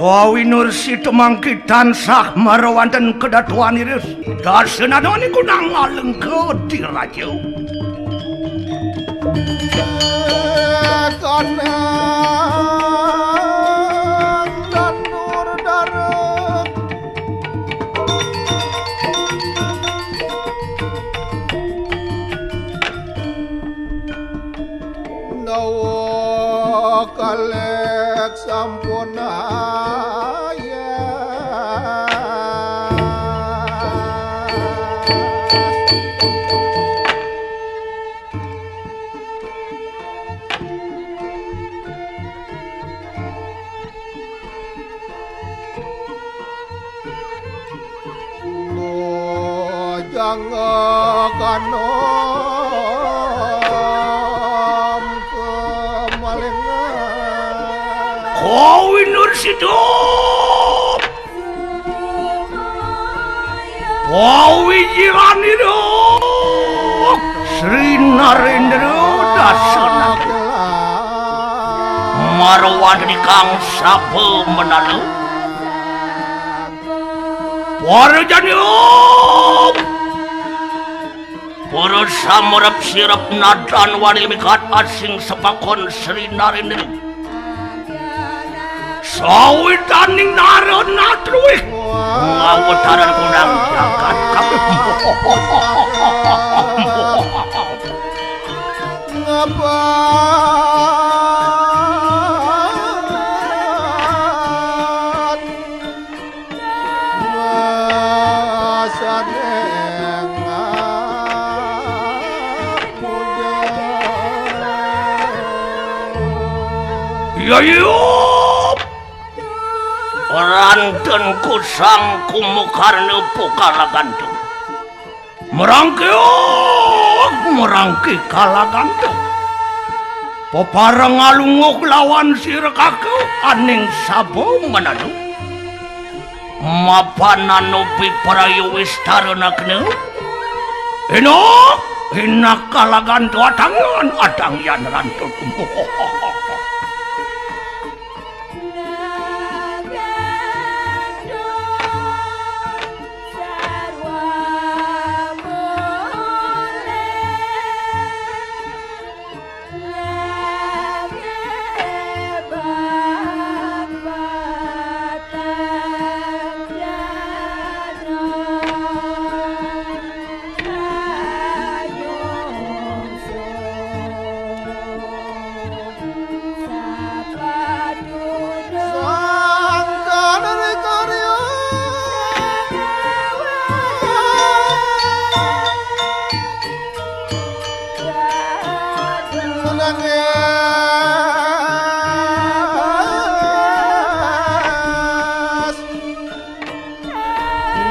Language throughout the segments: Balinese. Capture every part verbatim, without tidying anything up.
Kawinur sitemangki tansah marawanten kedatuan iris. Dasenana niku nang ngalengka diraja. Dawa kalek sampun ayas. Bojang kanom kemalingan. Kawinur sidup. Pawijiran idup. Sri Narendra dasana. Marwani kang sapa menalu. Para jani, para samurep sirep nadan wani mikat asing sepakon Sri Narendra. Sawitaning nara natruwih ngawitaran kunang jagat kabeh. Ngabat masaning Yayup. Ranten kusang kumukarna pukalagantung. Merangkeok, merangke kalagantung. Pepareng alunguh lawan sira kaka aning saba mananu. Mapan anupi prayu wistarana kena. Enak, enak kalagantung atangyan, atangyan rantun.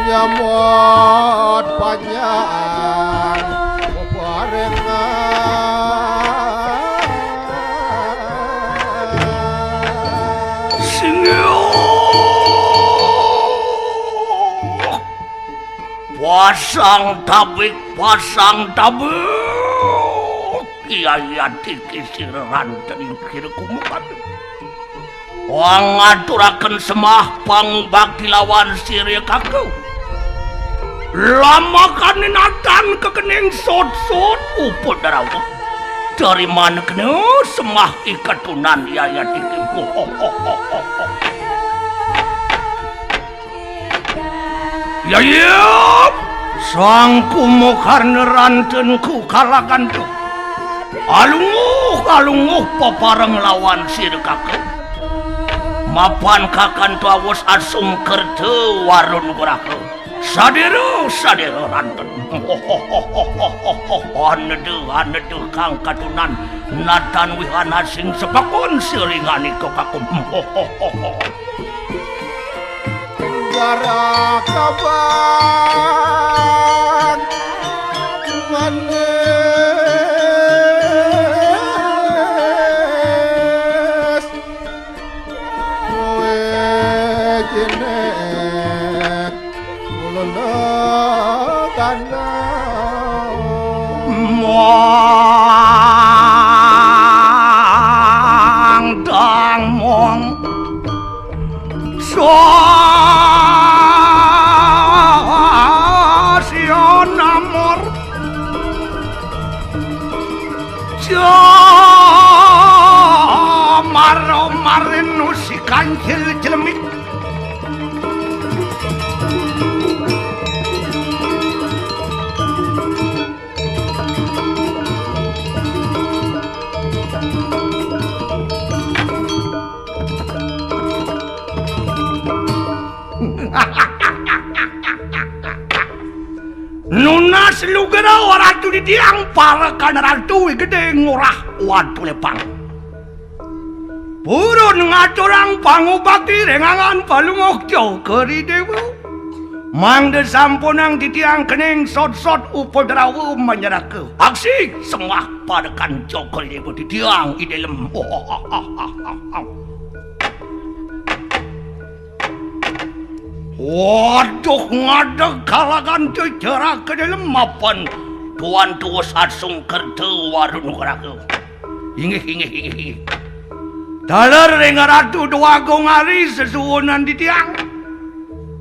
Nyambut panjang peparengan. Singgih. Pasang tabik, pasang tabik. Yayatike sira ranten ing kira kumukan. Wangaturaken sembah pangubakti lawan sira kaka. Lamakane natan kekening sut-sut upadrawa. Tariman kena sembah ikatunan yayatike. Yayip, Sang Kumokarna rantenku kalagantung. Alunguh, alunguh pepareng lawan sira kaka. Mapan kakantu awus asung kerta warun guraka. Sadira, sadira ranten. Aneda, aneda kang katunan natan wihana sing sepakon siringanika kakum. Jarak abang manis. Nunas lugra Ratu titiang, parekan Ratu gedé ngorah Watu Lepang. Purun ngaturang pangubakti ring angan Palungguh Cokor I Déwa. Mangda sampunang titiang kening sodsod upadrawa manyeraka. Aksi sembah parekan Cokor I Déwa titiang I Dalem. Waduh, ngadeg kalagan, cerak ka dalem mapan Tuan Tuwus Asung Kerta Waruna Raga. Inggih, inggih, inggih, inggih. Taler ring Ratu Déwagung Ari sesuunan titiang.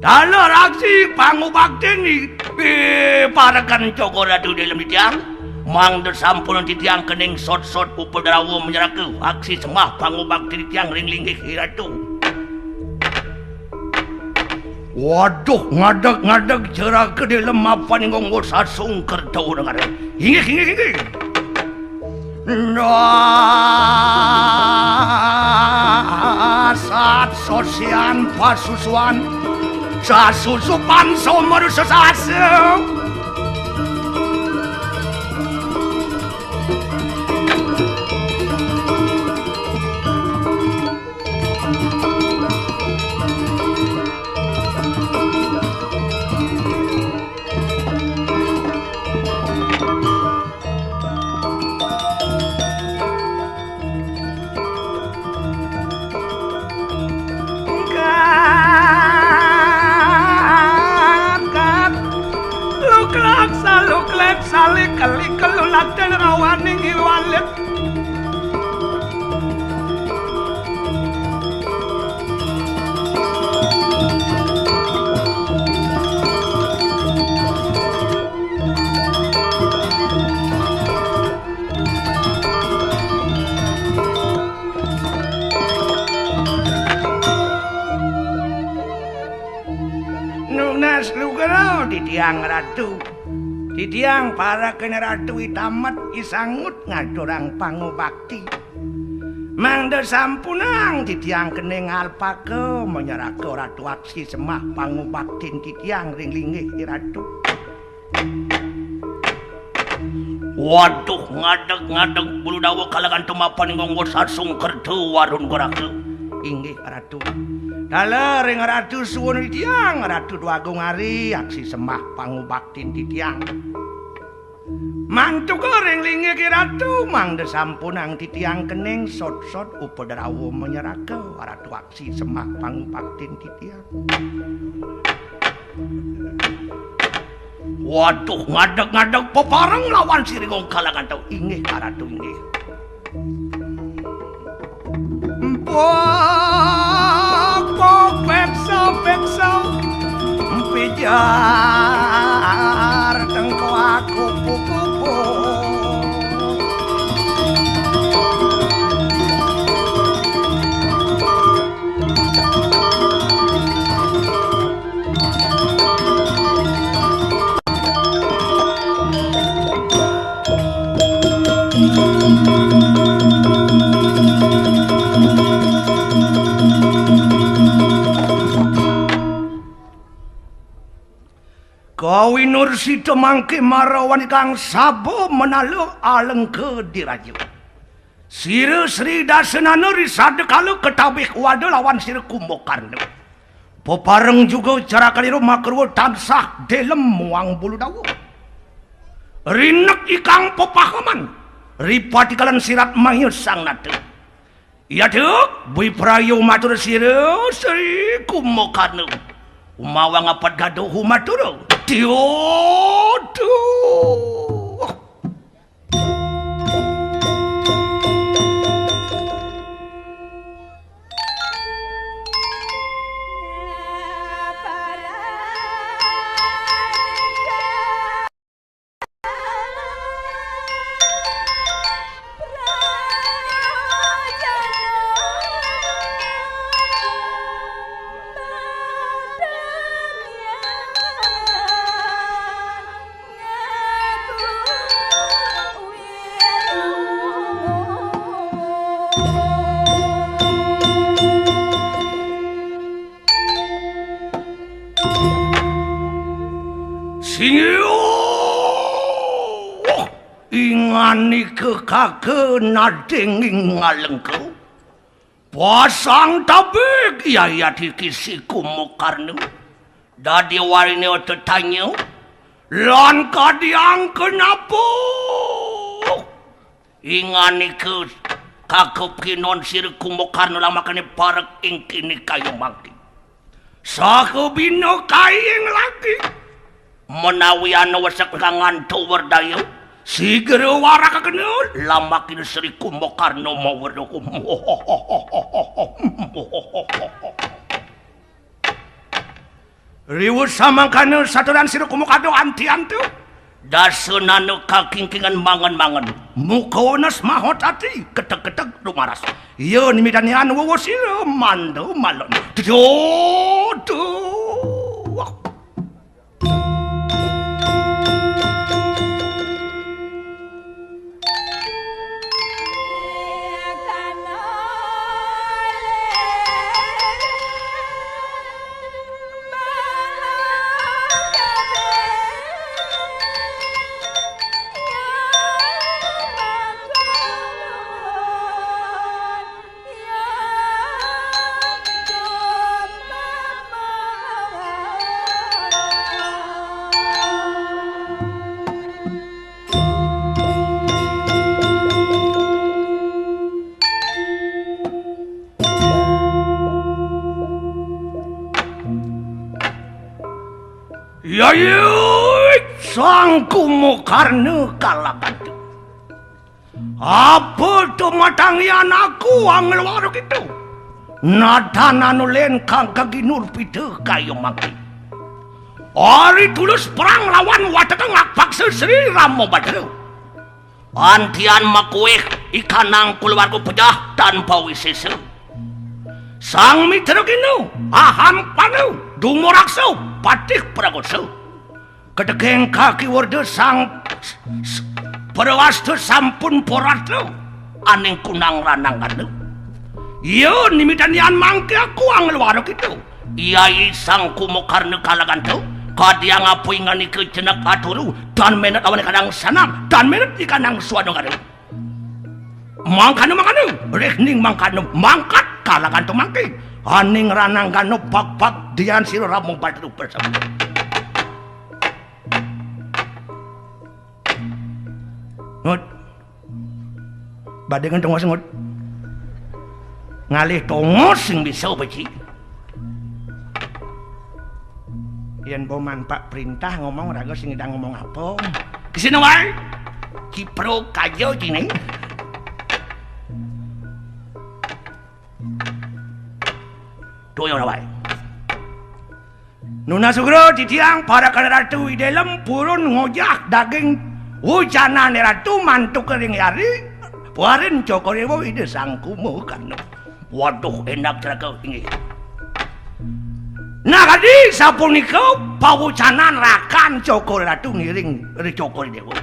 Taler aksi pangubaktin, eh, parekan Cokor Ratu I Dalem titiang. Mangda sampun titiang kening sodsod upadrawa manyeraka aksi sembah pangubaktin titiang ring linggih I Ratu. Waduh, ngadeg-ngadeg, cerak ka dalem mapan Gunggung Sasung Kerta Negara. Inggih, inggih, inggih. Dasat sosian pasusuan, sasusupan somaru sesasa. Kat, kat. Luklak saluklek salik kelik kelulatan rawaning iwalit. Nunas lugra titiang Ratu. Titiang parekan Ratu I Tamet I Sangut ngaturang pangubakti. Mangda sampunang titiang kening alpaka manyeraka Ratu aksi sembah pangubaktin titiang ring linggih I Ratu. Waduh, ngadeg-ngadeg bulu dawa kalagan tumapan Gunggung Sasung Kerta Waruna Raga. Inggih, Ratu. Taler ring Ratu suwun titiang, Ratu Déwagung Ari, aksi sembah pangubaktin titiang. Mantuka ring linggih I Ratu, mangda sampunang titiang kening sodsod upadrawa manyeraka, Ratu aksi sembah pangubaktin titiang. Waduh, ngadeg-ngadeg pepareng lawan sira Gunggung Kalagan tau. Inggih, Ratu, inggih. Mpok, mpok, peksa, peksa. Mpijar tengko aku pupupu. Kawinursita mangke marawan ikang saba menala alengka diraja. Sira Sri Dasanana ri sada kala katabih wada lawan sira Kumbakarna. Pepareng juga carakalira makarwa tansah delem muang bulu dawa. Rinek ikang pepaheman, ri patikalan sirat maya sang nata. Iya duk, Wipraya matur sira Sri Kumbakarna. Umawang apat gaduh matur. Tiuduh. Inganika kaka nading ing ngalengka. Pasang tabig yayat iki Sri Kumbhakarna. Dadi warina tetanya, lan kadiang kenapa? Inganika kaka pinon Sri Kumbhakarna lamakane parek ing kini kaya mangki. Saha bina kaing lagi. Menawi ana wesek kang antuk werdaya, sigra warakakena lamakina Sri Kumbhakarna mawruh. Riwut samangkana saturan Sri Kumbhakarna anti-antu. Dasanana kakingkingan mangen-mangen. Muka wenes mahot ati, keteg-keteg dumaras. Iya nimitanian wewa sira manda malon. Duduh. Yayik Sang Kumbhakarna kalagan. Apa tumatangian aku anglwara kita? Nadan anu len kang kaginur pita kaya mangki. Ari tulus perang lawan wateka ngakpaksa Sri Ramabadra. Antian makuih ikanang kulawarga pejah tanpa wisesa. Sang Mitra Gina, Aham Panu, Dumaraksa, Patih Pragosa. Kedegeng kaki werda sang s-, s-, prawasta sampun poratna aning kunang ranang gana. Iya nimitanian mangke aku anglwara kita. Yai Sang Kumbhakarna kalaganta, kadiang apa inganika jenek aturu, tan menet awane kadang sanam, tan menet ikanang swanagara. Mangkana, mangkana, rih ning mangkana, mangkat kalaganta mangke. Aning ranang gana pagpag dian sira Ramabadra bersama. Ngut. Badhe ngentengos, Ngut. Ngalih tongos sing bisa, Beci. Yen bo manpak perintah ngomong, raga sing ngidang ngomong apa? Isine wae. Cipro kaja cine. Toya wae. Nunas sugra titiang parekan Ratu Ida Lem purun ngojah daging wucanane Ratu mantuk ring yari, parin Cokor Dewa Ida Sang Kumbhakarna. Waduh, enak ceraka inggih. Nah, kadi sapunika pawucanan rakan Cokor Ratu ngiring ri Cokor Dewa.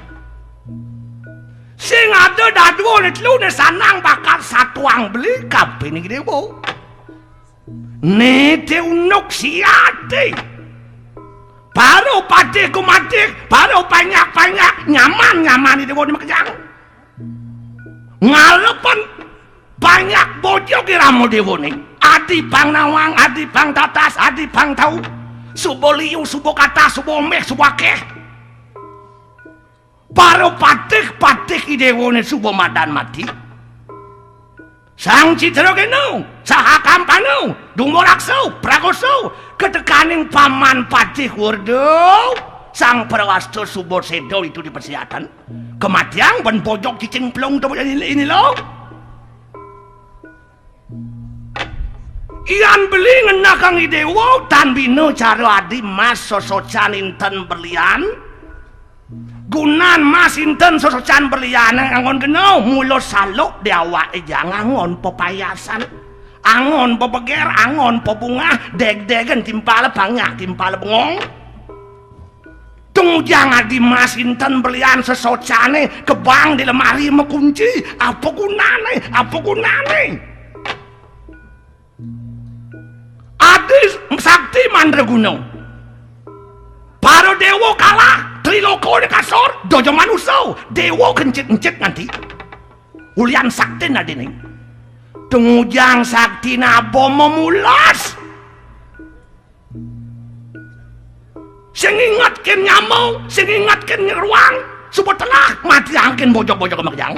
Sing ada dadua ne telu ne sanang bakal satuang beli kabeh ning dewa. Nete unuk siate. Baru patih kumatih, baru panyak-panyak, nyaman-nyaman ide wong makejang. Ngalepen panyak bojo ki ramo dewane. Adi pang nawang, adi pang tatas, adi pang tau. Suba liu, suba katah, suba omeh, suba akeh. Para patih-patih idewane suba madan mati. Sang Citragena, saha Kampana, Dumaraksa, Prakosa, katekaning paman patih Werda, Sang Prawasta suba seda itu di persiatan. Kematian ben bojog cicing plung to ini, ini lo. Yan beli ngenah kang idewa tan bina cara adi mas sosocan inten berlian. Gunan mas inten sosocan berlian anggon kena mula saluk di awake jang angon pepayasan. Angon pebeger, angon pebungah, deg-degen timpal banyak, timpal bengong. Tujang adi mas inten berlian sesocane kebang di lemari mekunci. Apa gunane? Apa gunane? Adi sakti mandraguna. Para dewa kalah. Triloka di kasor, daja manusa, déwa kencit-encit nganti. Ulian saktin adine. Tengujang saktina aba memulas. Sing ingetkin nyama, sing ingetkin nyeruang, suba telah matiangkin bojog-bojog makejang.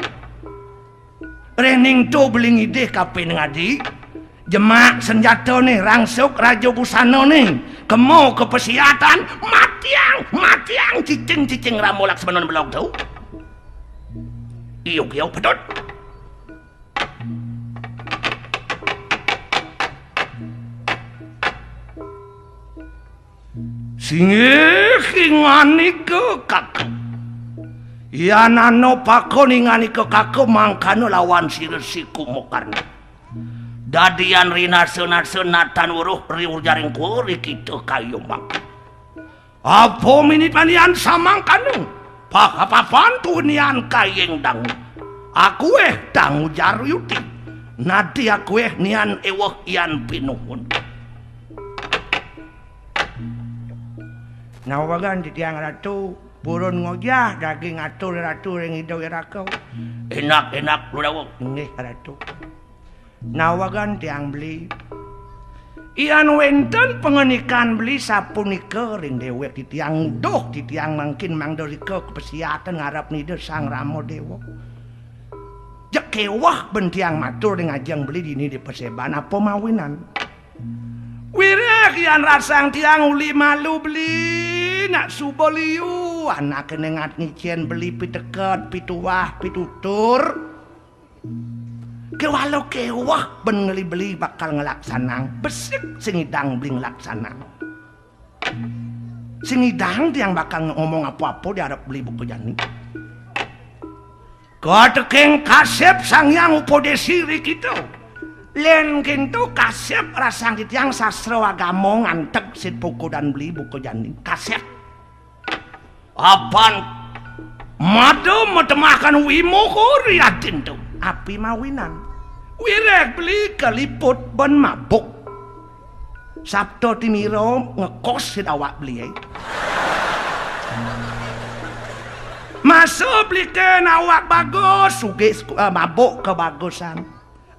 Rening to beli ngidih kapining adi, jemak senjatane, rangsuk raja busanane, kema kapasiatan, matiang, matiang, cicing-cicing Rama Laksmana belog to. Iya, iya, patut. Singgih inganika kaka. Yan ana pakon inganika kaka mangkana lawan sira Siku Mokarna. Dadian rinasa-nasa natan weruh riur jaring kuwi kita kayu mangka. Apa minipanian samangkana? Pakapapan tuwinian kaying dangu. Akueh dangu jaruyuti. Nadi akueh nian eweh yan pinuhun. Nawegan titiang Ratu, purun ngojah daging atur Ratu ring Ida Wiraka. Enak, enak, Ludawa. Inggih, Ratu. Nawegan tiang beli. Yan wenten pangandikan beli sapunika ring dewek titiang, nguduh titiang mangkin mangda rika kapasiatan ngarep Ida Sang Rama Dewa. Jeg keweh ben tiang matur ring ajeng beli dini di paseban apa mawinan. Wiréh yan rasang tiang uli malu beli, nak suba liu anake nengat ngicen beli piteket, pituwah, pitutur. Kewala keweh ben ngeli beli bakal ngelaksanang, besik sing idang beli ngelaksanang. Sing idang tiang bakal ngomong apa-apa di arep beli buka jani. Kateking kasep Sang Hyang Upadesi ri kita. Len kintu kasep rasang titiang sastra agama nganteg sit pukudan beli buka jani. Kasep. Apan mada matemahaken wimoha ri adin to. Api mawinan? Wiréh beli kaliput ben mabuk. Sabda timira ngekos sit awak belié. Masa beli ken awak bagus, sugih, eh, mabuk kebagusan.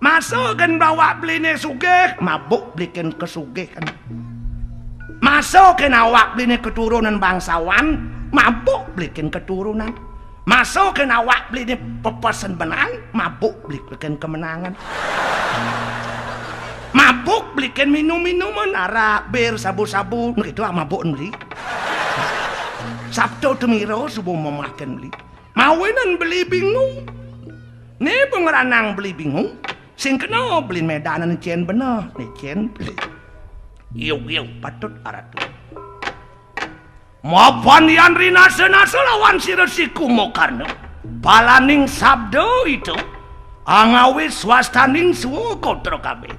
Masa ken awak beliné sugih, mabuk beli ken kesugihan. Masa ken awak beliné keturunan bangsawan, mabuk beli ken keturunan. Masa ken awak beliné pepesen benang, mabuk beli ken kemenangan. Mabuk beli ken minum-minuman, arak, bir, sabu-sabu, nah, itu mabuk beli. Sabda temira suba memahaken beli. Mawinan beli bingung. Né pengranang beli bingung. Sing kena beli medanan cen beneh, né cen beli. Yuk, yuk, patut aratu. Mapan yan rinasa-nasa lawan sira Siku Mokarna. Palaning sabda itu, angawis swastaning swagotra kabeh.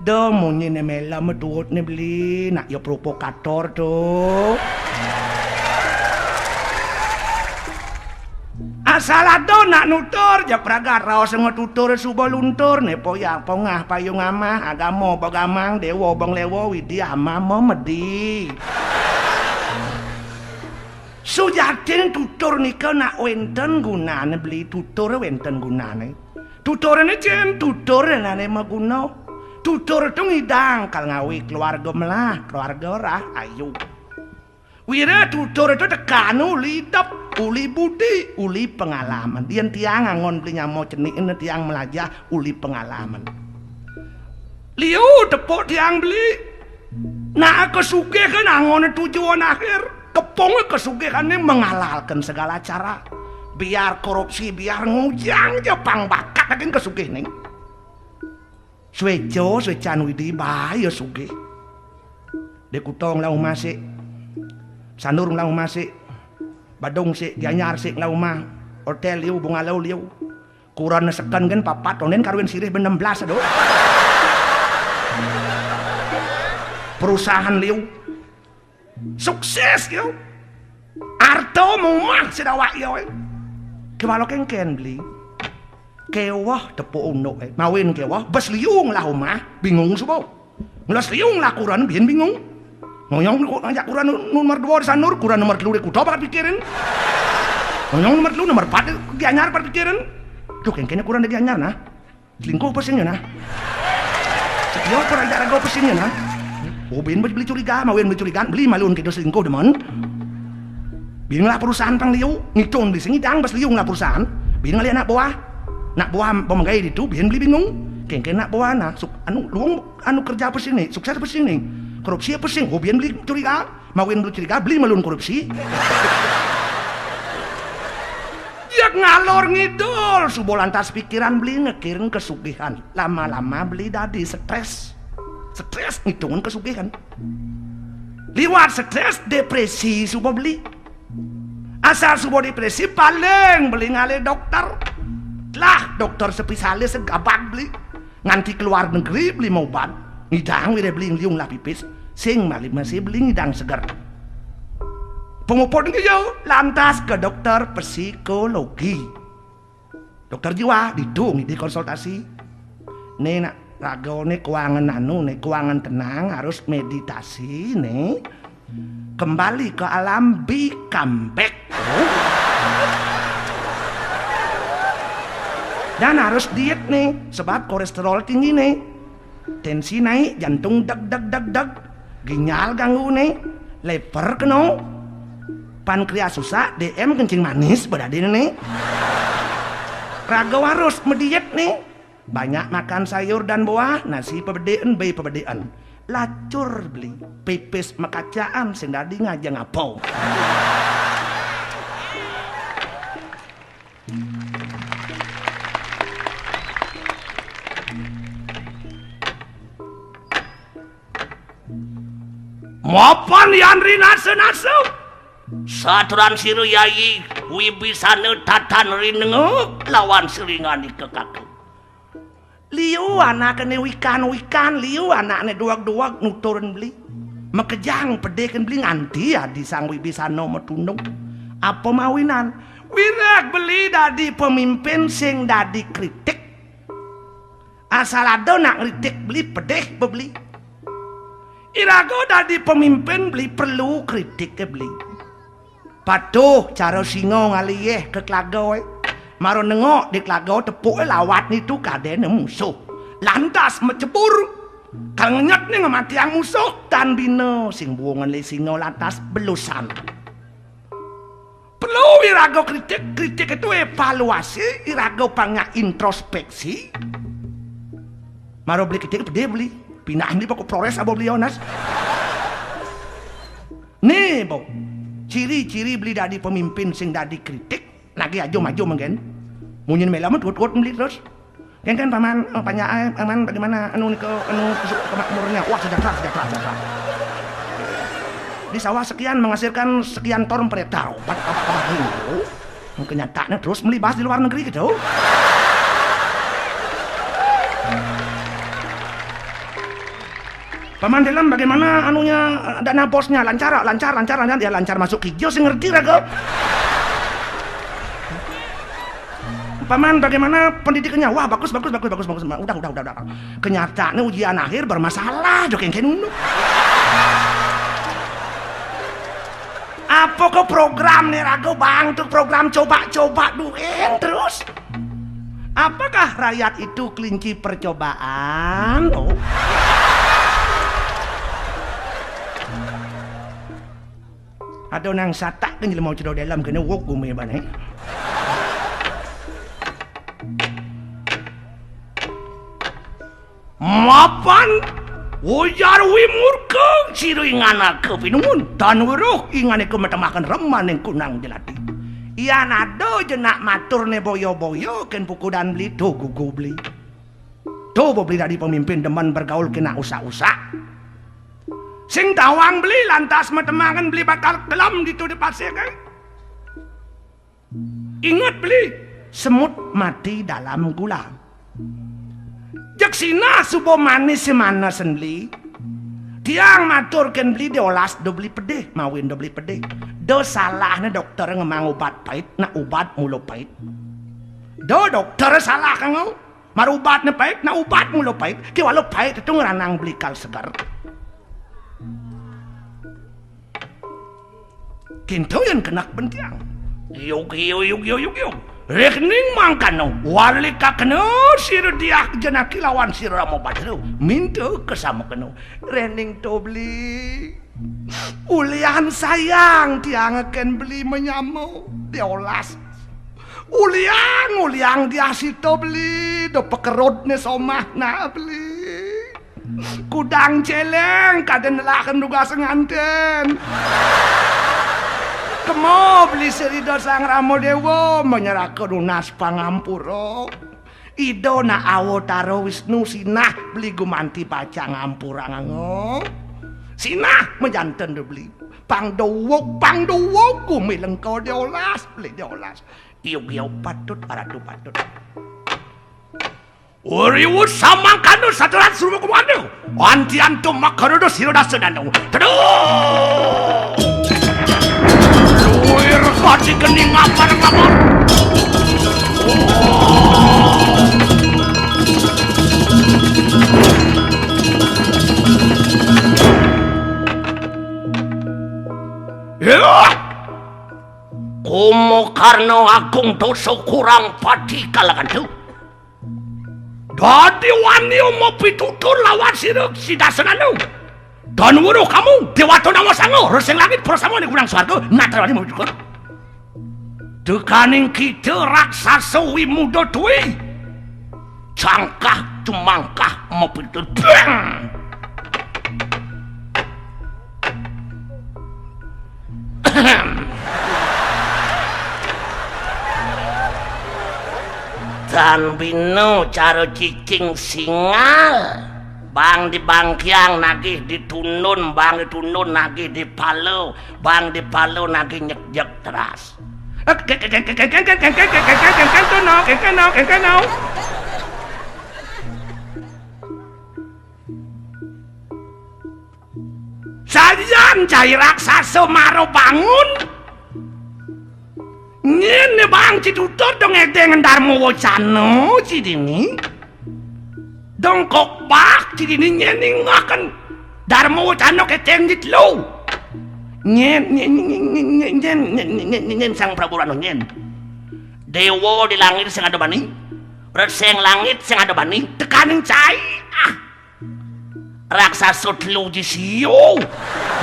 Da munyiné mela metuutné beli, nak ya provokator to. Asal ada nak nutur, ja pragat raos ngetutur suba luntur, né poyang pongah payung amah, agama begamang, dewa benglewa, widyah mama medi. Sujatin tutur nika nak wénten gunané beli, tutur wénten gunané. Tuturé cén, tutur nané maguna. Tutur to ngidang kal ngawi keluarga melah, keluarga rah ayu. Wira tutur to tekan uli idep, uli budi, uli pengalaman. Yén tiang angon beli nyama cenik, tiang melajah uli pengalaman. Liu tepuk tiang beli. Nah, kesugihan angon tujuan akhir. Kepung kesugihané menghalalkan segala cara. Biar korupsi, biar ngujang ja pang bakat daging kesugih ning. Sueca, suecan Widi, bahaya sugih. Di Kutong lau masik. Sanur lau masik. Badung sik, Gianyar sik lau mah. Hotel liu, bunga lau liu. Kuran seken kan papat, onen karwin sirih ben enam belas, aduh. Perusahaan liu. Sukses, yo. Arta mumah sidawak, yo. Kewala kengken beli. Kewah tepuk unduk, eh. Mawin kewah, bes liung lah umah, bingung suba. Ngelas liung lah kuran, biyen bingung. Ngoyong kok ngajak kurang nu-, nomor dua di Sanur, kurang nomor telu di Kuta bakal pikirin. Ngoyong nomor telu, nomor empat di Gianyar bakal pikirin. Duh, kengkene kurang di Gianyar nah. Selingkuh apa sing ya nah? Setia apa raja raga apa sing ya nah? Oh, bin beli curiga, mawin beli curiga, beli malu kita selingkuh demen. Bin lah perusahaan pang liu, ngitung beli sing idang bas liu lah perusahaan. Bin ngali anak buah. Nak buah pemagai ditu, bin beli bingung. Kengkene nak buah nah, suk, anu luung, anu kerja apa sing ni? Sukses apa sing ni? Korupsi apa sing? Oh, bin beli curiga. Mawin beli curiga, beli melun korupsi. Dia ngalor ngidul, subo lantas pikiran beli ngekirin kesugihan. Lama-lama beli dadi stres. Stres ngitungin kesugihan. Liwat stres, depresi subo beli. Asal subo depresi, paling beli ngalih dokter. Lah, dokter spesialis segabag beli. Nganti keluar negeri beli maubat. Ngidang wire beli ngliung lah pipis. Sing malih masih beli ngidang seger. Penguput ngiyo lantas ke dokter psikologi. Dokter jiwa ditu ngidih konsultasi. Nih nak raga nih kuangan anu nih kuangan tenang harus meditasi nih. Kembali ke alam, be come back. Dan harus diet nih, sebab kolesterol tinggi nih. Tensi naik, jantung deg deg deg deg. Ginjal ganggu nih. Lever kena. Pankreas susah, D M kencing manis bedadin nih. Raga harus mediet nih. Banyak makan sayur dan buah, nasi pebedeen, bei pebedeen. Lacur beli, pipis makacaan sing dadi ngajeng apa. Mapan yan rinasa-nasa. Saturan sira yayi wibisana tatan rinenga lawan siringan ika kaka. Liu anakne wikan-wikan, liu anakne duweg-duweg nuturin beli. Makejang pedihin beli nganti adi sang wibisana matundung. Apa mawinan? Wireg beli dadi pemimpin sing dadi kritik. Asal ada nak ngritik beli, pedih bebeli. Iraga dadi pemimpin beli perlu kritik ke beli. Patuh cara singa ngalih ke telaga, eh. Mara nengok di telaga tepuk, eh, lawat nitu kadene musuh. Lantas mecebur. Kal ngenyet ni ngematiang musuh, tan bina sing buungan le singa lantas belusan. Perlu iraga kritik, kritik itu evaluasi, iraga pangak introspeksi. Mara beli kritik pedih beli. Pindah ni pokok Flores abo beli onas. Nih, bo. Ciri-ciri beli dadi pemimpin sing dadi kritik, lagi ajo maju mungkin. Munyin mela mah tuut-tuut beli terus. Kan, kan, Paman, eh, panjak, eh, Paman, bagaimana anu nika, anu, kemakmurannya? Wah, sejahtera, sejahtera, sejahtera. Di sawah sekian menghasilkan sekian ton per hektar. Obat, obat, obat, obat. Kenyataannya terus beli bas di luar negeri gitu. Paman Delem, bagaimana anunya, eh, dana bosnya? Lancar, lancar, lancar, lancar. Ya, lancar masuk hijau sih ngerti raga. Paman, bagaimana pendidikannya? Wah, bagus, bagus, bagus, bagus, bagus. Udah, udah, udah, udah. Kenyataannya ujian akhir bermasalah, jo kengken unu. Apa ke program nih raga bang tuh program coba-coba dueng terus? Apakah rakyat itu kelinci percobaan? Oh. Ada nang satak kan jelema cedok dalam kena wok gumi bane. Mapan ujar wimurka sira inganaka pinungun tan weruh ingane kemetemaken remaning kunang jelati. Yan ada jenak maturne boya-boya ken pukudan beli tu gugu beli. Tu beli dadi pemimpin demen bergaul kena usak-usak. Sing tawang beli lantas matemangan beli bakal kelam ditu di pasir kan. Ingat beli, semut mati dalam gula. Jek sinah suba manis semana sen beli. Tiang matur ken beli diolas do beli pedih, mawin do beli pedih. Do salahne dokter ngemang ubat pait, nak ubat mula pait. Do dokter salah kanggo. Marubatne pait, nak ubat mula pait, kewala pait itu ngeranang beli kal seger. Tintu yén kenak bén tiang. Yug, yug, yug, yug, yug, yug. Réning mangkana, wali kakena sira Diah Janaki lawan sira Rama Badra. Minta kasamakena. Réning to beli. Ulian sayang tiang kén beli manyama. Diolas. Ulian, ulian Diah Sita beli. Da pakerudné somah na beli. Kudang céléng, kadén nelahan dugas ngantén. Kema beli sira Ida Sang Rama Déwa, manyeraka nunas pangampura. Ida nak awatara Wisnu sinah beli gumanti pacang ngampuranga. Sinah majanten da beli. Pang duwug, pang duwug gumi Lengka diolas, beli diolas. Yug, yug, patut, aratu patut. Uriwut samangkana sataran suruh kumanda. Antiantum makarada sira dasa danau. Teduh! Luir kaji kening ngapar-ngapar. Ya! Kumakarna agung dosa kurang pati kalagan tu. Dadi wani mapitutur lawan sira sidasananu. Dan weruh kamu, Déwata Nawa Sanga, resing langit, prasamané gunang swarga, natra wani mapitutur. Tekaning kita raksasa Wimuda Tui. Cangkah cumangkah mapitutur. Bang! Tan bina cara cicing singal. Bang di bangkiang nagih di tundun, bang di tundun nagih di pala, bang di pala nagih nyekjek teras. Sajan cai raksasa mara bangun. Nyén né bang citutur dong édéng Darma Wacana cidini. Dong kokbak cidini nyén ningaken Darma Wacana kéténg di telu. Nyén, nyén, nyén, nyén, nyén, nyén, nyén, nyén, nyén, Sang Prabu Ranu nyén. Déwa di langit sing ada bani. Reseng langit sing ada bani. Tekaning cai. Ah. Raksasa telu ji sio.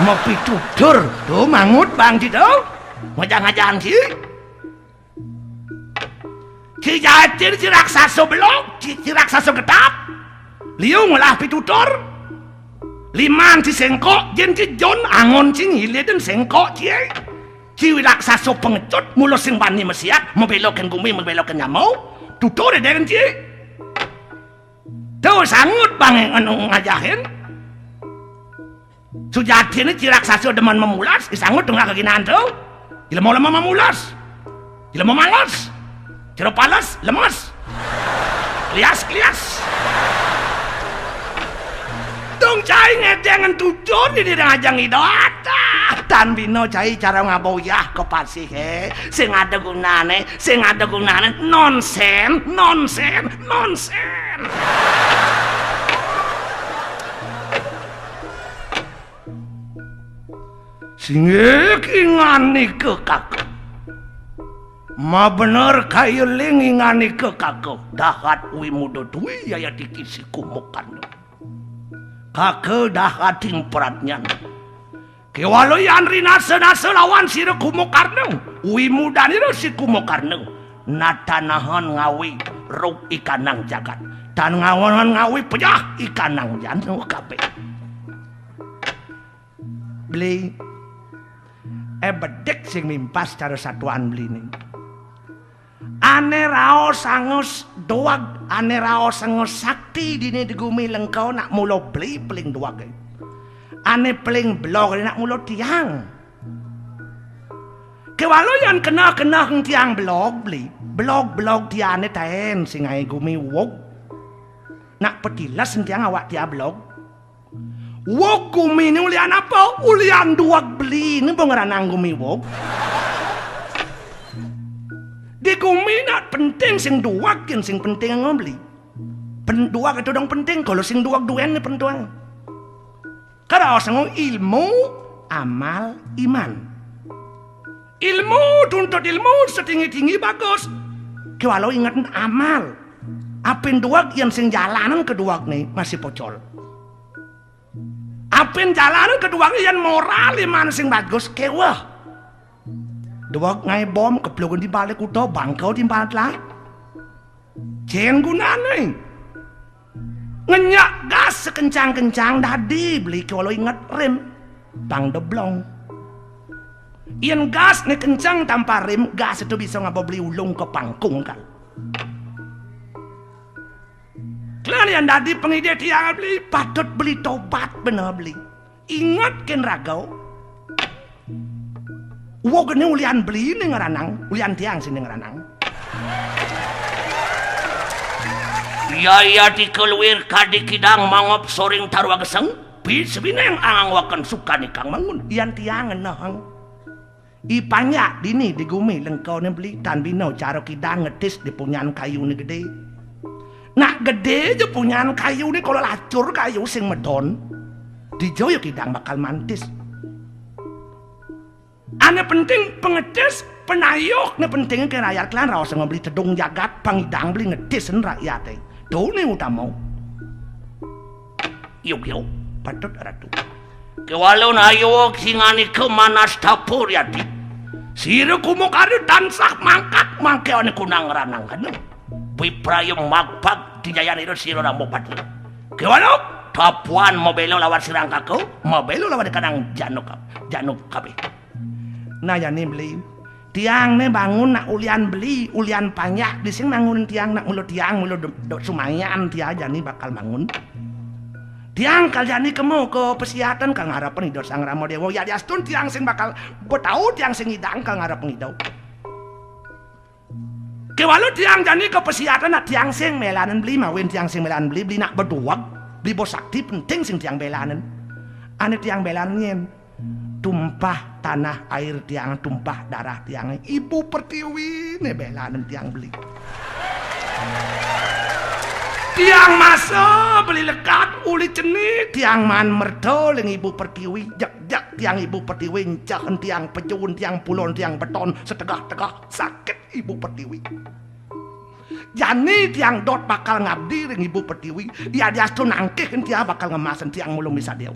Mapitutur. Tuh, mangut bang ji tuh. Ngajang-ngajang ji. Ci jatin, ci raksasa belog, ci, ci raksasa getap. Liu ngolah pitutur. Liman ci sengkok, jin ci jon, angon ci ngilidin sengkok ci. Ci raksasa pengecut, mula sing bani mesiat, mabélaken gumi, mabélaken nyama. Tutur dén ci. Tuh sangut bang anu ngajahin. Sujatiné ci raksasa demen memulas, disangut tengah keginan tuh. Jelema lemah memulas. Jelema males. Jero pales, lemes. Klias, klias. Dong cai ngedéngen tutur di diri ngajang idat. Tan bina cai cara ngaboyah ka pasihé. Sing ada gunané, sing ada gunané. Nonsén, nonsén, nonsén. Singgih inganika kaka. Mabener kaya ling inganika kaka. Dahat Wimuda Dwi yayatiki siku mokanda. Kaka dahating pradnyan. Kéwala yan rinasa-nasa lawan sira Kumakarna, wimudanira si Kumakarna, natanahan ngawi rug ikanang jagat, tan ngawanan ngawi pejah ikanang janu kabéh. Beli, eh, bedik sing mimpas cara satuan beliné. Ané raosanga s-, dueg, ané raosanga sakti dini di gumi Lengka nak mula beli paling dueg. Ané paling belog nak mula tiang. Kéwala yan kena-kena tiang belog beli, belog-belog tiané taén sing ngaé gumi wug. Nak patiles tiang awak tiang belog. Wug guminé ulian apa? Ulian dueg beliné ba ngranang gumi wug. Di gumi nak penting sing dueg, yén sing penting ngono beli. Pen-, dueg itu dong penting, kalau sing dueg duén né penting. Karaosanga ilmu, amal, iman. Ilmu, tuntut ilmu setinggi-tinggi bagus. Kéwala inget amal. Apin duweg yén sing jalanan ka duwegné masih pocol. Apin jalanan ka duwegné yén moral iman sing bagus kéweh. Duweg ngaé bom keplung di balik kuda bangka timpal telah. Cén gunané. Ngenyak gas sekencang-kencang dadi beli kéwala inget rem. Pang deblong. Yén gas né kencang tanpa rem, gas itu bisa ngaba beli ulung ka pangkung kal. Klan yén dadi pengidih tiang beli, patut beli tobat bener beli. Inget kén raga. Wong né ulian beli né ngranang, ulian tiang sing né ngranang. Iya, iya, dikeluir kadi kidang mangop soring tarwa geseng, bis bineng angang waken sukan ikang mangun. Yan tiang ngenehang. I panjak dini di gumi lengkané beli tan bina cara kidang ngetis di punyan kayuné gedé. Nak gedé ja punyan kayuné kala lacur kayu sing medon. Dija ya kidang bakal mantis. Ané penting pengetis, penayuh né penting kén rakyat klan raos ngabeli tedung jagat, pangidang beli ngetisin rakyaté. To né utama. Yuk, yuk, patut ratu. Kéwala ayu singanika manas tapur yati. Sira kumukarya tansah mangkat mangké ané kunang ranang kena. Wipraya magpag dijayan ira sira rambok pati. Kéwala tapuan mabéla lawan sirangkaka, mabéla lawan kanang januk, januk kabéh. Nah, jani beli. Tiang né bangun nak ulian beli, ulian panjak, di sing nangunin tiang nak mula tiang, mula de-, de-, sumayan tiang jani bakal bangun. Tiang kal jani kemu ka pasiatan kal ngarepan Ida Sang Rama Déwa. Ya diastun tiang sing bakal betau, tiang sing ngidang kal ngarepan Ida. Kéwala tiang jani ka pasiatan nak tiang sing mélanin beli, mawin tiang sing mélanin beli, beli nak beduweg, beli bos sakti penting sing tiang bélanin. Ané tiang bélanin nyén. Tumpah tanah air tiang, tumpah darah tiang. Ibu Pertiwi né bélanin tiang beli. Tiang masa beli lekat uli cenik, tiang man merta ling Ibu Pertiwi, jek-jek tiang Ibu Pertiwi, enceh tiang pejun, tiang pulon, tiang beton, setegah-tegah sakit Ibu Pertiwi. Jani tiang dot bakal ngabdi ring Ibu Pertiwi, ya diastun nangkih tiang bakal ngemasin tiang mulung bisa dia.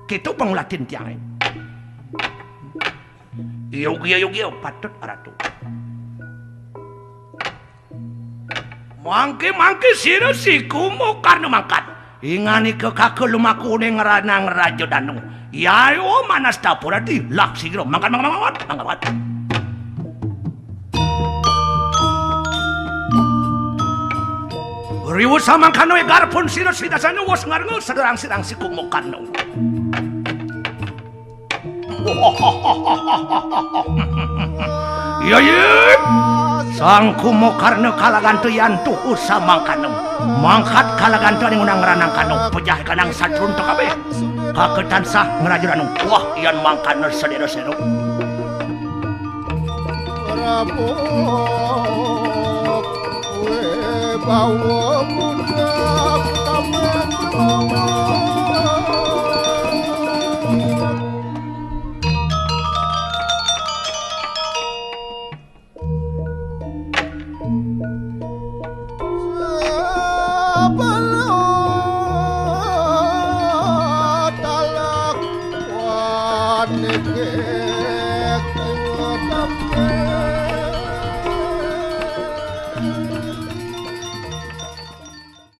Kéto pangulatin tiangé. Yogya, yogya, patut ratu. Mangké, mangké sira siku mokar mangkat. Inganika kaka lumaku né ngranang Raja Danu. Yayo manas tapurati, lah sigra mangkat, mangkat, mangkat, mangkat. Riwu samangkana garpun sira sidasana wus ngarenga saderang sirang siku mokar. Iya, iya. Sang Kumokarna kalagantu yantu usamangkana. Mangkat kalagantu ning unang ranangkana. Pejah kanang satrun to kabeh. Kaka tansah ngrajuranu. Wah, yan mangkana sedera-sedera. Prabu Wibawa Muda Utama.